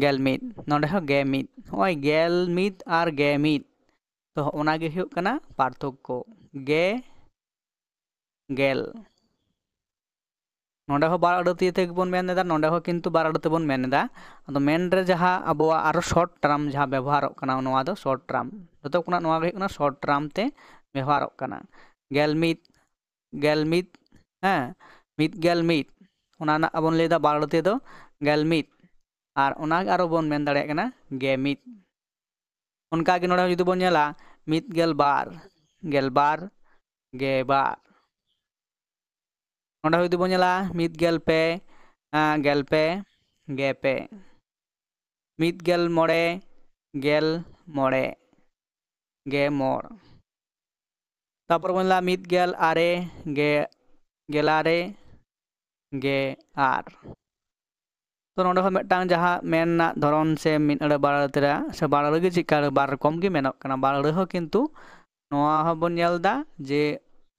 ᱜᱮᱞ ᱢᱤᱫ, ᱱᱚᱰᱮ ᱦᱚᱸ ᱜᱮ ᱢᱤᱫ᱾ ᱱᱚᱜᱼᱚᱭ ᱜᱮᱞ ᱢᱤᱫ ᱟᱨ ᱜᱮ ᱢᱤᱫ, ᱛᱚ ᱚᱱᱟ ᱜᱮ ᱦᱩᱭᱩᱜ ᱠᱟᱱᱟ ᱯᱟᱨᱛᱷᱚᱠᱠᱚ, ᱜᱮ ᱜᱮᱞ᱾ ᱱᱚᱰᱮ ᱦᱚᱸ ᱵᱟᱨ ᱟᱹᱲᱟᱹ ᱛᱮ ᱜᱮᱵᱚᱱ ᱢᱮᱱ ᱮᱫᱟ, ᱱᱚᱰᱮ ᱦᱚᱸ ᱠᱤᱱᱛᱩ ᱵᱟᱨ ᱟᱹᱲᱟᱹ ᱛᱮᱵᱚᱱ ᱢᱮᱱ ᱮᱫᱟ᱾ ᱟᱫᱚ ᱢᱮᱱ ᱨᱮ ᱡᱟᱦᱟᱸ ᱟᱵᱚᱣᱟᱜ ᱟᱨᱚ ᱥᱚᱨᱴ ᱴᱟᱨᱢ ᱡᱟᱦᱟᱸ ᱵᱮᱵᱚᱦᱟᱨᱚᱜ ᱠᱟᱱᱟ, ᱱᱚᱣᱟ ᱫᱚ ᱥᱚᱨᱴ ᱴᱟᱨᱢ, ᱡᱚᱛᱚ ᱠᱷᱚᱱᱟᱜ ᱱᱚᱣᱟ ᱜᱮ ᱦᱩᱭᱩᱜ ᱠᱟᱱᱟ ᱥᱚᱨᱴ ᱴᱟᱨᱢ ᱛᱮ ᱵᱮᱵᱚᱦᱟᱨᱚᱜ ᱠᱟᱱᱟ᱾ ᱜᱮᱞ ᱢᱤᱫ, ᱜᱮᱞ ᱢᱤᱫ, ᱦᱮᱸ, ᱢᱤᱫ ᱜᱮᱞ ᱢᱤᱫ, ᱚᱱᱟ ᱨᱮᱱᱟᱜ ᱟᱵᱚᱱ ᱞᱟᱹᱭ ᱮᱫᱟ ᱵᱟᱨ ᱟᱹᱲᱟᱹ ᱛᱮᱫᱚ ᱜᱮᱞ ᱢᱤᱫ, ᱟᱨ ᱚᱱᱟ ᱜᱮ ᱟᱨᱚ ᱵᱚᱱ ᱢᱮᱱ ᱫᱟᱲᱮᱭᱟᱜ ᱠᱟᱱᱟ ᱜᱮ ᱢᱤᱫ᱾ ᱚᱱᱠᱟ ᱜᱮ ᱱᱚᱰᱮ ᱦᱚᱸ ᱡᱩᱫᱤ ᱵᱚᱱ ᱧᱮᱞᱟ, ᱢᱤᱫ ᱜᱮᱞ ᱵᱟᱨ, ᱜᱮᱞ ᱵᱟᱨ, ᱜᱮ ᱵᱟᱨ᱾ ᱱᱚᱰᱮ ᱦᱚᱸ ᱡᱩᱫᱤ ᱵᱚᱱ ᱧᱮᱞᱟ, ᱢᱤᱫ ᱜᱮᱞ ᱯᱮ, ᱟᱸ, ᱜᱮᱞ ᱯᱮ, ᱜᱮ ᱯᱮ᱾ ᱢᱤᱫ ᱜᱮᱞ ᱢᱚᱬᱮ, ᱜᱮᱞ ᱢᱚᱬᱮ, ᱜᱮ ᱢᱚᱬ᱾ ᱛᱟᱨᱯᱚᱨ ᱵᱚᱱ ᱧᱮᱞᱟ ᱢᱤᱫ ᱜᱮᱞ ᱟᱨᱮ, ᱜᱮ, ᱜᱮᱞ ᱟᱨᱮ, ᱜᱮ ᱟᱨ᱾ ᱛᱚ ᱱᱚᱰᱮ ᱦᱚᱸ ᱢᱤᱫᱴᱟᱝ ᱡᱟᱦᱟᱸ ᱢᱮᱱ ᱨᱮᱱᱟᱜ ᱫᱷᱚᱨᱚᱱ ᱥᱮ ᱢᱤᱫ ᱟᱹᱲᱟᱹ ᱵᱟᱨ ᱟᱹᱲᱟᱹ ᱛᱮ ᱨᱮ-, ᱥᱮ ᱵᱟᱨ ᱟᱹᱲᱟᱹ ᱜᱮ ᱪᱮᱫᱠᱟ ᱵᱟᱨ ᱨᱚᱠᱚᱢ ᱜᱮ ᱢᱮᱱᱚᱜ ᱠᱟᱱᱟ᱾ ᱵᱟᱨ ᱟᱹᱲᱟᱹ ᱦᱚᱸ ᱠᱤᱱᱛᱩ ᱱᱚᱣᱟ ᱦᱚᱸᱵᱚᱱ ᱧᱮᱞ ᱮᱫᱟ ᱡᱮ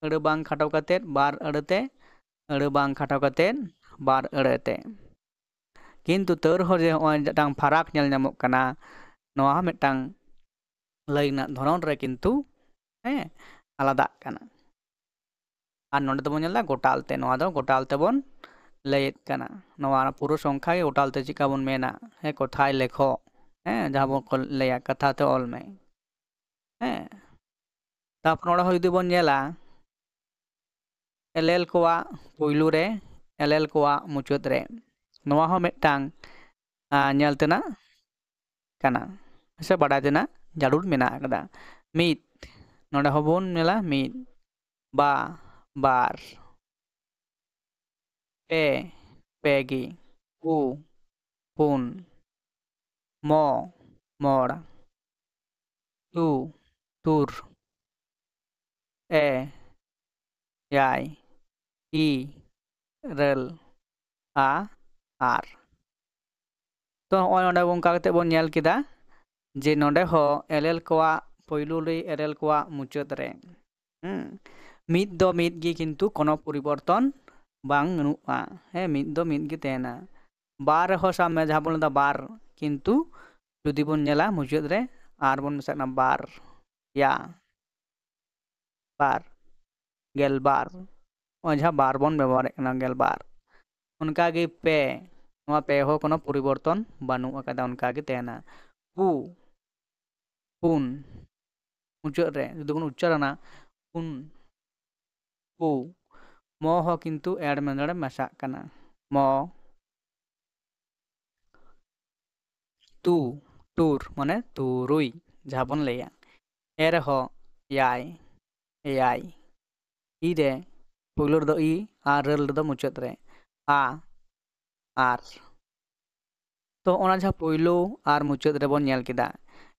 ᱟᱹᱲᱟᱹ ᱵᱟᱝ ᱠᱷᱟᱴᱚ ᱠᱟᱛᱮᱫ ᱵᱟᱨ ᱟᱹᱲᱟᱹ ᱛᱮ, ᱟᱹᱲᱟᱹ ᱵᱟᱝ ᱠᱷᱟᱴᱚ ᱠᱟᱛᱮᱫ ᱵᱟᱨ ᱟᱹᱲᱟᱹ ᱛᱮ᱾ ᱠᱤᱱᱛᱩ ᱛᱟᱹᱣ ᱨᱮᱦᱚᱸ ᱡᱮ ᱱᱚᱜᱼᱚᱭ ᱢᱤᱫᱴᱟᱝ ᱯᱷᱟᱨᱟᱠ ᱧᱮᱞ ᱧᱟᱢᱚᱜ ᱠᱟᱱᱟ, ᱱᱚᱣᱟ ᱦᱚᱸ ᱢᱤᱫᱴᱟᱝ ᱞᱟᱹᱭ ᱨᱮᱱᱟᱜ ᱫᱷᱚᱨᱚᱱ ᱨᱮ ᱠᱤᱱᱛᱩ, ᱦᱮᱸ, ᱟᱞᱟᱫᱟᱜ ᱠᱟᱱᱟ᱾ ᱟᱨ ᱱᱚᱰᱮ ᱫᱚᱵᱚᱱ ᱧᱮᱞ ᱮᱫᱟ ᱜᱚᱴᱟᱞ ᱛᱮ, ᱱᱚᱣᱟ ᱫᱚ ᱜᱚᱴᱟᱞ ᱛᱮᱵᱚᱱ ᱞᱟᱹᱭᱮᱫ ᱠᱟᱱᱟ᱾ ᱱᱚᱣᱟ ᱯᱩᱨᱟᱹ ᱥᱚᱝᱠᱷᱟ ᱜᱮ ᱜᱚᱴᱟᱞ ᱛᱮ ᱪᱮᱫᱠᱟ ᱵᱚᱱ ᱢᱮᱱᱟ, ᱦᱮᱸ, ᱠᱚᱛᱷᱟᱭ ᱞᱮᱠᱷᱚ, ᱦᱮᱸ, ᱡᱟᱦᱟᱸ ᱵᱚᱱ ᱠᱚ ᱞᱟᱹᱭᱟ ᱠᱟᱛᱷᱟ ᱛᱮ ᱚᱞ ᱢᱮ, ᱦᱮᱸ᱾ ᱛᱟᱨᱯᱚᱨ ᱱᱚᱰᱮ ᱦᱚᱸ ᱡᱩᱫᱤ ᱵᱚᱱ ᱧᱮᱞᱟ, ᱮᱞᱮᱞ ᱠᱚᱣᱟᱜ ᱯᱩᱭᱞᱩ ᱨᱮ, ᱮᱞᱮᱞ ᱠᱚᱣᱟᱜ ᱢᱩᱪᱟᱹᱫ ᱨᱮ, ᱱᱚᱣᱟ ᱦᱚᱸ ᱢᱤᱫᱴᱟᱝ, ᱟᱸ, ᱧᱮᱞ ᱛᱮᱱᱟᱜ ᱠᱟᱱᱟ, ᱥᱮ ᱵᱟᱰᱟᱭ ᱛᱮᱱᱟᱜ ᱡᱟᱹᱨᱩᱲ ᱢᱮᱱᱟᱜ ᱟᱠᱟᱫᱟ᱾ ᱢᱤᱫ, ᱱᱚᱰᱮ ᱦᱚᱸᱵᱚᱱ ᱧᱮᱞᱟ ᱢᱤᱫ, ᱵᱟ, ᱵᱟᱨ᱾ ᱯᱮ, ᱯᱮ ᱜᱮ᱾ ᱯᱩ, ᱯᱩᱱ᱾ ᱢᱚ, ᱢᱚᱬ᱾ ᱛᱩ, ᱛᱩᱨ᱾ ᱮ, ᱮᱭᱟᱭ᱾ ᱤ, ᱤᱨᱟᱹᱞ᱾ ᱟ, ᱟᱨ᱾ ᱛᱚ ᱱᱚᱜᱼᱚᱭ ᱱᱚᱰᱮ ᱚᱱᱠᱟ ᱠᱟᱛᱮ ᱵᱚᱱ ᱧᱮᱞ ᱠᱮᱫᱟ ᱡᱮ ᱱᱚᱰᱮ ᱦᱚᱸ ᱮᱞᱮᱞ ᱠᱚᱣᱟᱜ ᱯᱳᱭᱞᱳ ᱨᱮ ᱮᱞᱮᱞ ᱠᱚᱣᱟᱜ ᱢᱩᱪᱟᱹᱫ ᱨᱮ, ᱦᱩᱸ, ᱢᱤᱫ ᱫᱚ ᱢᱤᱫ ᱜᱮ, ᱠᱤᱱᱛᱩ ᱠᱳᱱᱳ ᱯᱚᱨᱤᱵᱚᱨᱛᱚᱱ ᱵᱟᱝ ᱵᱟᱹᱱᱩᱜᱼᱟ᱾ ᱦᱮᱸ, ᱢᱤᱫ ᱫᱚ ᱢᱤᱫ ᱜᱮ ᱛᱟᱦᱮᱱᱟ᱾ ᱵᱟᱨ ᱨᱮᱦᱚᱸ ᱥᱟᱵ ᱢᱮ ᱡᱟᱦᱟᱸ ᱵᱚᱱ ᱞᱟᱹᱭᱫᱟ ᱵᱟᱨ, ᱠᱤᱱᱛᱩ ᱡᱩᱫᱤ ᱵᱚᱱ ᱧᱮᱞᱟ ᱢᱩᱪᱟᱹᱫ ᱨᱮ ᱟᱨ ᱵᱚᱱ ᱢᱮᱥᱟᱜ ᱠᱟᱱᱟ ᱵᱟᱨ, ᱭᱟ, ᱵᱟᱨ, ᱜᱮᱞ ᱵᱟᱨ᱾ ᱱᱚᱜᱼᱚᱭ ᱡᱟᱦᱟᱸ ᱵᱟᱨ ᱵᱚᱱ ᱵᱮᱵᱚᱦᱟᱨᱮᱫ ᱠᱟᱱᱟ, ᱜᱮᱞ ᱵᱟᱨ᱾ ᱚᱱᱠᱟᱜᱮ ᱯᱮ, ᱱᱚᱣᱟ ᱯᱮ ᱦᱚᱸ ᱠᱳᱱᱳ ᱯᱚᱨᱤᱵᱚᱨᱛᱚᱱ ᱵᱟᱹᱱᱩᱜ ᱟᱠᱟᱫᱟ, ᱚᱱᱠᱟᱜᱮ ᱛᱟᱦᱮᱱᱟ᱾ ᱯᱩ, ᱯᱩᱱ, ᱢᱩᱪᱟᱹᱫ ᱨᱮ ᱡᱩᱫᱤ ᱵᱚᱱ ᱩᱪᱪᱟᱨᱚᱱᱟ ᱯᱩᱱ, ᱯᱩ, ᱢᱚ ᱦᱚᱸ ᱠᱤᱱᱛᱩ ᱮᱲ ᱢᱮᱫᱲᱮ ᱢᱮᱥᱟᱜ ᱠᱟᱱᱟ᱾ ᱢᱚ, ᱛᱩ, ᱛᱩᱨ, ᱢᱟᱱᱮ ᱛᱩᱨᱩᱭ ᱡᱟᱦᱟᱸ ᱵᱚᱱ ᱞᱟᱹᱭᱟ᱾ ᱮ ᱨᱮᱦᱚᱸ ᱮᱭᱟᱭ, ᱮᱭᱟᱭ᱾ ᱤ ᱨᱮ ᱯᱳᱭᱞᱳ ᱨᱮᱫᱚ ᱤ, ᱟᱨ ᱨᱟᱹᱞ ᱨᱮᱫᱚ ᱢᱩᱪᱟᱹᱫ ᱨᱮ ᱟ, ᱟᱨ᱾ ᱛᱚ ᱚᱱᱟ ᱡᱟᱦᱟᱸ ᱯᱳᱭᱞᱳ ᱟᱨ ᱢᱩᱪᱟᱹᱫ ᱨᱮᱵᱚᱱ ᱧᱮᱞ ᱠᱮᱫᱟ,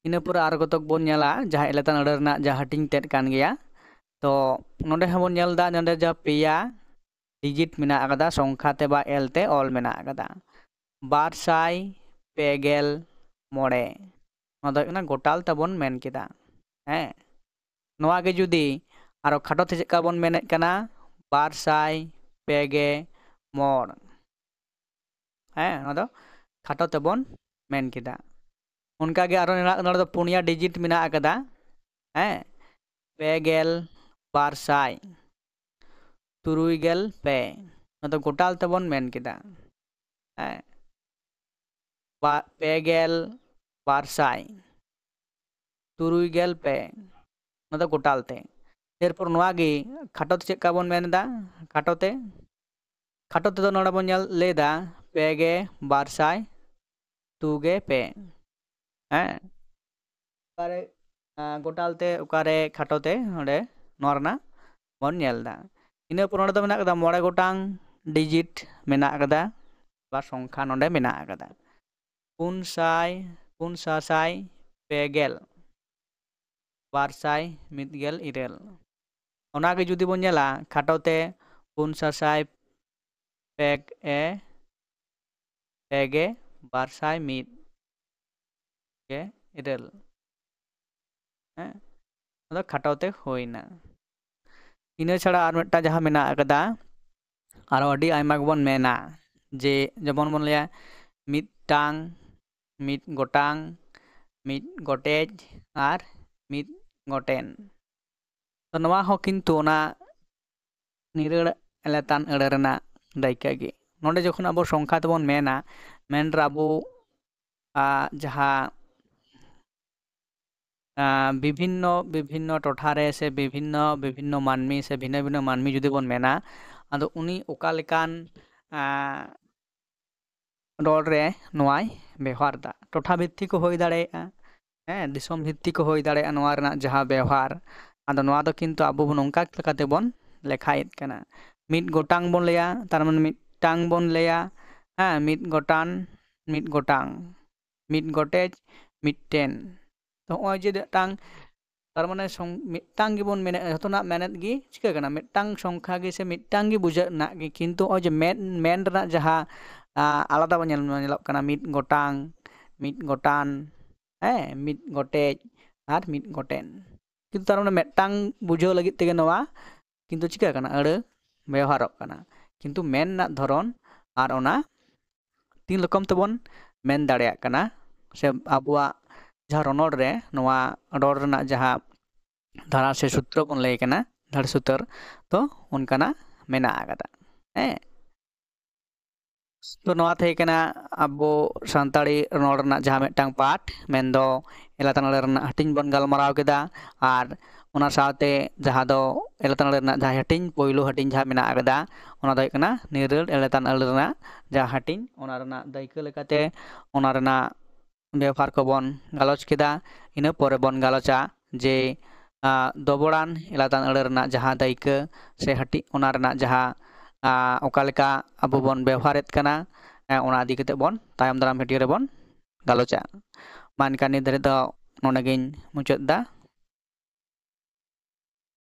ᱤᱱᱟᱹ ᱯᱚᱨᱮ ᱟᱨ ᱠᱚᱛᱚᱠ ᱵᱚᱱ ᱧᱮᱞᱟ ᱡᱟᱦᱟᱸ ᱮᱞᱮᱛᱟᱱ ᱟᱹᱲᱟᱹ ᱨᱮᱱᱟᱜ ᱡᱟᱦᱟᱸ ᱦᱟᱹᱴᱤᱧ ᱛᱮᱫ ᱠᱟᱱ ᱜᱮᱭᱟ᱾ ᱛᱚ ᱱᱚᱰᱮ ᱦᱚᱸᱵᱚᱱ ᱧᱮᱞ ᱮᱫᱟ, ᱱᱚᱰᱮ ᱡᱟᱦᱟᱸ ᱯᱮᱭᱟ ᱰᱤᱡᱤᱴ ᱢᱮᱱᱟᱜ ᱟᱠᱟᱫᱟ, ᱥᱚᱝᱠᱷᱟ ᱛᱮ ᱵᱟ ᱮᱞ ᱛᱮ ᱚᱞ ᱢᱮᱱᱟᱜ ᱟᱠᱟᱫᱟ, ᱵᱟᱨ ᱥᱟᱭ ᱯᱮ ᱜᱮᱞ ᱢᱚᱬᱮ᱾ ᱱᱚᱣᱟ ᱫᱚ ᱦᱩᱭᱩᱜ ᱠᱟᱱᱟ ᱜᱚᱴᱟᱞ ᱛᱮᱵᱚᱱ ᱢᱮᱱ ᱠᱮᱫᱟ᱾ ᱦᱮᱸ, ᱱᱚᱣᱟ ᱜᱮ ᱡᱩᱫᱤ ᱟᱨᱚ ᱠᱷᱟᱴᱚ ᱛᱮ ᱪᱮᱫ ᱞᱮᱠᱟ ᱵᱚᱱ ᱢᱮᱱᱮᱫ ᱠᱟᱱᱟ, ᱵᱟᱨ ᱥᱟᱭ ᱯᱮ ᱜᱮ ᱢᱚᱬ᱾ ᱦᱮᱸ, ᱚᱱᱟ ᱫᱚ ᱠᱷᱟᱴᱚ ᱛᱮᱵᱚᱱ ᱢᱮᱱ ᱠᱮᱫᱟ᱾ ᱚᱱᱠᱟᱜᱮ ᱟᱨᱚ ᱢᱮᱱᱟᱜ, ᱱᱚᱰᱮ ᱫᱚ ᱯᱩᱱᱭᱟ ᱰᱤᱡᱤᱴ ᱢᱮᱱᱟᱜ ᱟᱠᱟᱫᱟ᱾ ᱦᱮᱸ, ᱯᱮ ᱜᱮᱞ, ᱵᱟᱨ ᱥᱟᱭ, ᱛᱩᱨᱩᱭ ᱜᱮᱞ ᱯᱮ᱾ ᱱᱚᱣᱟ ᱫᱚ ᱜᱚᱴᱟᱞ ᱛᱮᱵᱚᱱ ᱢᱮᱱ ᱠᱮᱫᱟ᱾ ᱦᱮᱸ, ᱵᱟ-, ᱯᱮ ᱜᱮᱞ, ᱵᱟᱨ ᱥᱟᱭ, ᱛᱩᱨᱩᱭ ᱜᱮᱞ ᱯᱮ᱾ ᱱᱚᱣᱟ ᱫᱚ ᱜᱚᱴᱟᱞ ᱛᱮ᱾ ᱮᱨᱯᱚᱨ ᱱᱚᱣᱟ ᱜᱮ ᱠᱷᱟᱴᱚ ᱛᱮ ᱪᱮᱫ ᱞᱮᱠᱟ ᱵᱚᱱ ᱢᱮᱱ ᱮᱫᱟ? ᱠᱷᱟᱴᱚ ᱛᱮ, ᱠᱷᱟᱴᱚ ᱛᱮᱫᱚ ᱱᱚᱰᱮ ᱵᱚᱱ ᱧᱮᱞ, ᱞᱟᱹᱭ ᱮᱫᱟ ᱯᱮ ᱜᱮ ᱵᱟᱨ ᱥᱟᱭ, ᱛᱩ ᱜᱮ ᱯᱮ᱾ ᱦᱮᱸ, ᱚᱠᱟᱨᱮ, ᱟᱸ, ᱜᱚᱴᱟᱞ ᱛᱮ, ᱚᱠᱟᱨᱮ ᱠᱷᱟᱴᱚ ᱛᱮ, ᱱᱚᱰᱮ ᱱᱚᱣᱟ ᱨᱮᱱᱟᱜ ᱵᱚᱱ ᱧᱮᱞ ᱮᱫᱟ᱾ ᱤᱱᱟᱹ ᱯᱚᱨ ᱱᱚᱰᱮ ᱫᱚ ᱢᱮᱱᱟᱜ ᱠᱟᱫᱟ ᱢᱚᱬᱮ ᱜᱚᱴᱟᱝ ᱰᱤᱡᱤᱴ ᱢᱮᱱᱟᱜ ᱠᱟᱫᱟ, ᱵᱟ ᱥᱚᱝᱠᱷᱟ ᱱᱚᱰᱮ ᱢᱮᱱᱟᱜ ᱠᱟᱫᱟ᱾ ᱯᱩᱱ ᱥᱟᱭ, ᱯᱩᱱ ᱥᱟᱥᱟᱭ ᱯᱮ ᱜᱮᱞ, ᱵᱟᱨ ᱥᱟᱭ ᱢᱤᱫ ᱜᱮᱞ ᱤᱨᱟᱹᱞ᱾ ᱚᱱᱟᱜᱮ ᱡᱩᱫᱤ ᱵᱚᱱ ᱧᱮᱞᱟ ᱠᱷᱟᱴᱚ ᱛᱮ ᱯᱩᱱ ᱥᱟᱥᱟᱭ ᱯᱮ ᱮ ᱯᱮ ᱜᱮ ᱵᱟᱨ ᱥᱟᱭ ᱢᱤᱫ ᱜᱮ ᱤᱨᱟᱹᱞ᱾ ᱦᱮᱸ, ᱚᱱᱟ ᱫᱚ ᱠᱷᱟᱴᱚ ᱛᱮ ᱦᱩᱭᱱᱟ᱾ ᱤᱱᱟᱹ ᱪᱷᱟᱲᱟ ᱟᱨ ᱢᱤᱫᱴᱟᱝ ᱡᱟᱦᱟᱸ ᱢᱮᱱᱟᱜ ᱟᱠᱟᱫᱟ, ᱟᱨᱚ ᱟᱹᱰᱤ ᱟᱭᱢᱟ ᱜᱮᱵᱚᱱ ᱢᱮᱱᱟ, ᱡᱮ ᱡᱮᱢᱚᱱ ᱵᱚᱱ ᱞᱟᱹᱭᱟ ᱢᱤᱫᱴᱟᱝ, ᱢᱤᱫ ᱜᱚᱴᱟᱝ, ᱢᱤᱫ ᱜᱚᱴᱮᱡ ᱟᱨ ᱢᱤᱫ ᱜᱚᱴᱮᱱ᱾ ᱛᱚ ᱱᱚᱣᱟ ᱦᱚᱸ ᱠᱤᱱᱛᱩ ᱚᱱᱟ ᱱᱤᱨᱟᱹᱲ ᱮᱞᱮᱛᱟᱱ ᱟᱹᱲᱟᱹ ᱨᱮᱱᱟᱜ ᱫᱟᱹᱭᱠᱟᱹ ᱜᱮ᱾ ᱱᱚᱰᱮ ᱡᱚᱠᱷᱚᱱ ᱟᱵᱚ ᱥᱚᱝᱠᱷᱟ ᱛᱮᱵᱚᱱ ᱢᱮᱱᱟ, ᱢᱮᱱ ᱨᱮ ᱟᱵᱚ, ᱟ, ᱡᱟᱦᱟᱸ, ᱟ, ᱵᱤᱵᱷᱤᱱᱱᱚ ᱵᱤᱵᱷᱤᱱᱱᱚ ᱴᱚᱴᱷᱟ ᱨᱮ ᱥᱮ ᱵᱤᱵᱷᱤᱱᱱᱚ ᱵᱤᱵᱷᱤᱱᱱᱚ ᱢᱟᱹᱱᱢᱤ ᱥᱮ ᱵᱷᱤᱱᱟᱹ ᱵᱷᱤᱱᱟᱹ ᱢᱟᱹᱱᱢᱤ ᱡᱩᱫᱤ ᱵᱚᱱ ᱢᱮᱱᱟ, ᱟᱫᱚ ᱩᱱᱤ ᱚᱠᱟ ᱞᱮᱠᱟᱱ, ᱟ, ᱨᱚᱲ ᱨᱮ ᱱᱚᱣᱟᱭ ᱵᱮᱣᱦᱟᱨ ᱮᱫᱟ᱾ ᱴᱚᱴᱷᱟ ᱵᱷᱤᱛᱛᱤᱠ ᱦᱚᱸ ᱦᱩᱭ ᱫᱟᱲᱮᱭᱟᱜᱼᱟ, ᱦᱮᱸ, ᱫᱤᱥᱚᱢ ᱵᱷᱤᱛᱛᱤᱠ ᱦᱚᱸ ᱦᱩᱭ ᱫᱟᱲᱮᱭᱟᱜᱼᱟ ᱱᱚᱣᱟ ᱨᱮᱱᱟᱜ ᱡᱟᱦᱟᱸ ᱵᱮᱣᱦᱟᱨ᱾ ᱟᱫᱚ ᱱᱚᱣᱟ ᱫᱚ ᱠᱤᱱᱛᱩ ᱟᱵᱚ ᱵᱚᱱ ᱱᱚᱝᱠᱟ ᱞᱮᱠᱟᱛᱮ ᱵᱚᱱ ᱞᱮᱠᱷᱟᱭᱮᱫ ᱠᱟᱱᱟ᱾ ᱢᱤᱫ ᱜᱚᱴᱟᱝ ᱵᱚᱱ ᱞᱟᱹᱭᱟ, ᱛᱟᱨ ᱢᱟᱱᱮ ᱢᱤᱫᱴᱟᱝ ᱵᱚᱱ ᱞᱟᱹᱭᱟ, ᱦᱮᱸ, ᱢᱤᱫ ᱜᱚᱴᱟᱝ, ᱢᱤᱫ ᱜᱚᱴᱟᱝ, ᱢᱤᱫ ᱜᱚᱴᱮᱡ, ᱢᱤᱫᱴᱮᱱ᱾ ᱛᱚ ᱱᱚᱜᱼᱚᱭ ᱡᱮ ᱢᱤᱫᱴᱟᱝ, ᱛᱟᱨ ᱢᱟᱱᱮ ᱥᱚᱝ-, ᱢᱤᱫᱴᱟᱝ ᱜᱮᱵᱚᱱ ᱢᱮᱱᱮᱫ, ᱡᱷᱚᱛᱚᱱᱟᱜ ᱢᱮᱱᱮᱫ ᱜᱮ ᱪᱤᱠᱟᱹ ᱠᱟᱱᱟ? ᱢᱤᱫᱴᱟᱝ ᱥᱚᱝᱠᱷᱟ ᱜᱮ ᱥᱮ ᱢᱤᱫᱴᱟᱝ ᱜᱮ ᱵᱩᱡᱷᱟᱹᱜ ᱨᱮᱱᱟᱜ ᱜᱮ, ᱠᱤᱱᱛᱩ ᱱᱚᱜᱼᱚᱭ ᱡᱮ ᱢᱮᱱ, ᱢᱮᱱ ᱨᱮᱱᱟᱜ ᱡᱟᱦᱟᱸ, ᱟ, ᱟᱞᱟᱫᱟ ᱵᱚᱱ ᱧᱮᱞ, ᱧᱮᱞᱚᱜ ᱠᱟᱱᱟ, ᱢᱤᱫ ᱜᱚᱴᱟᱝ, ᱢᱤᱫ ᱜᱚᱴᱟᱱ, ᱦᱮᱸ, ᱢᱤᱫ ᱜᱚᱴᱮᱡ ᱟᱨ ᱢᱤᱫ ᱜᱚᱴᱮᱱ᱾ ᱠᱤᱱᱛᱩ ᱛᱟᱨ ᱢᱟᱱᱮ ᱢᱤᱫᱴᱟᱝ ᱵᱩᱡᱷᱟᱹᱣ ᱞᱟᱹᱜᱤᱫ ᱛᱮᱜᱮ ᱱᱚᱣᱟ ᱠᱤᱱᱛᱩ ᱪᱤᱠᱟᱹ ᱠᱟᱱᱟ? ᱟᱹᱲᱟᱹ ᱵᱮᱣᱦᱟᱨᱚᱜ ᱠᱟᱱᱟ᱾ ᱠᱤᱱᱛᱩ ᱢᱮᱱ ᱨᱮᱱᱟᱜ ᱫᱷᱚᱨᱚᱱ ᱟᱨ ᱚᱱᱟ ᱛᱤᱱ ᱨᱚᱠᱚᱢ ᱛᱮᱵᱚᱱ ᱢᱮᱱ ᱫᱟᱲᱮᱭᱟᱜ ᱠᱟᱱᱟ, ᱥᱮ ᱟᱵᱚᱣᱟᱜ ᱡᱟᱦᱟᱸ ᱨᱚᱱᱚᱲ ᱨᱮ ᱱᱚᱣᱟ ᱨᱚᱲ ᱨᱮᱱᱟᱜ ᱡᱟᱦᱟᱸ ᱫᱷᱟᱨᱟ ᱥᱮ ᱥᱩᱛᱨᱚ ᱵᱚᱱ ᱞᱟᱹᱭ ᱠᱟᱱᱟ, ᱫᱷᱟᱨᱟ ᱥᱩᱛᱟᱹᱨ, ᱛᱚ ᱚᱱᱠᱟᱱᱟᱜ ᱢᱮᱱᱟᱜ ᱟᱠᱟᱫᱟ᱾ ᱦᱮᱸ, ᱛᱚ ᱱᱚᱣᱟ ᱛᱟᱦᱮᱸ ᱠᱟᱱᱟ ᱟᱵᱚ ᱥᱟᱱᱛᱟᱲᱤ ᱨᱚᱲ ᱨᱮᱱᱟᱜ ᱡᱟᱦᱟᱸ ᱢᱤᱫᱴᱟᱝ ᱯᱟᱴ, ᱢᱮᱱᱫᱚ ᱮᱞᱟᱛᱟᱱ ᱟᱹᱲᱟᱹ ᱨᱮᱱᱟᱜ ᱦᱟᱹᱴᱤᱧ ᱵᱚᱱ ᱜᱟᱞᱢᱟᱨᱟᱣ ᱠᱮᱫᱟ᱾ ᱟᱨ ᱚᱱᱟ ᱥᱟᱶᱛᱮ ᱡᱟᱦᱟᱸ ᱫᱚ ᱮᱞᱟᱛᱟᱱ ᱟᱹᱲᱟᱹ ᱨᱮᱱᱟᱜ ᱡᱟᱦᱟᱸ ᱦᱟᱹᱴᱤᱧ, ᱯᱳᱭᱞᱳ ᱦᱟᱹᱴᱤᱧ ᱡᱟᱦᱟᱸ ᱢᱮᱱᱟᱜ ᱟᱠᱟᱫᱟ, ᱚᱱᱟ ᱫᱚ ᱦᱩᱭᱩᱜ ᱠᱟᱱᱟ ᱱᱤᱨᱟᱹᱲ ᱮᱞᱟᱛᱟᱱ ᱟᱹᱲᱟᱹ ᱨᱮᱱᱟᱜ ᱡᱟᱦᱟᱸ ᱦᱟᱹᱴᱤᱧ, ᱚᱱᱟ ᱨᱮᱱᱟᱜ ᱫᱟᱹᱭᱠᱟᱹ ᱞᱮᱠᱟᱛᱮ ᱚᱱᱟ ᱨᱮᱱᱟᱜ ᱵᱮᱣᱦᱟᱨ ᱠᱚᱵᱚᱱ ᱜᱟᱞᱚᱪ ᱠᱮᱫᱟ᱾ ᱤᱱᱟᱹ ᱯᱚᱨᱮ ᱵᱚᱱ ᱜᱟᱞᱚᱪᱟ ᱡᱮ ᱫᱚᱵᱚᱲᱟᱱ ᱮᱞᱟᱛᱟᱱ ᱟᱹᱲᱟᱹ ᱨᱮᱱᱟᱜ ᱡᱟᱦᱟᱸ ᱫᱟᱹᱭᱠᱟᱹ ᱥᱮ ᱦᱟᱹᱴᱤᱧ, ᱚᱱᱟ ᱨᱮᱱᱟᱜ ᱡᱟᱦᱟᱸ ᱚᱠᱟ ᱞᱮᱠᱟ ᱟᱵᱚ ᱵᱚᱱ ᱵᱮᱣᱦᱟᱨᱮᱫ ᱠᱟᱱᱟ, ᱚᱱᱟ ᱤᱫᱤ ᱠᱟᱛᱮ ᱵᱚᱱ ᱛᱟᱭᱚᱢ ᱫᱟᱨᱟᱢ ᱵᱷᱤᱰᱤᱭᱳ ᱨᱮᱵᱚᱱ ᱜᱟᱞᱚᱪᱟ᱾ ᱢᱟ ᱮᱱᱠᱷᱟᱱ ᱱᱤᱛ ᱫᱷᱟᱹᱨᱤᱡ ᱫᱚ ᱱᱚᱰᱮ ᱜᱤᱧ ᱢᱩᱪᱟᱹᱫ ᱮᱫᱟ᱾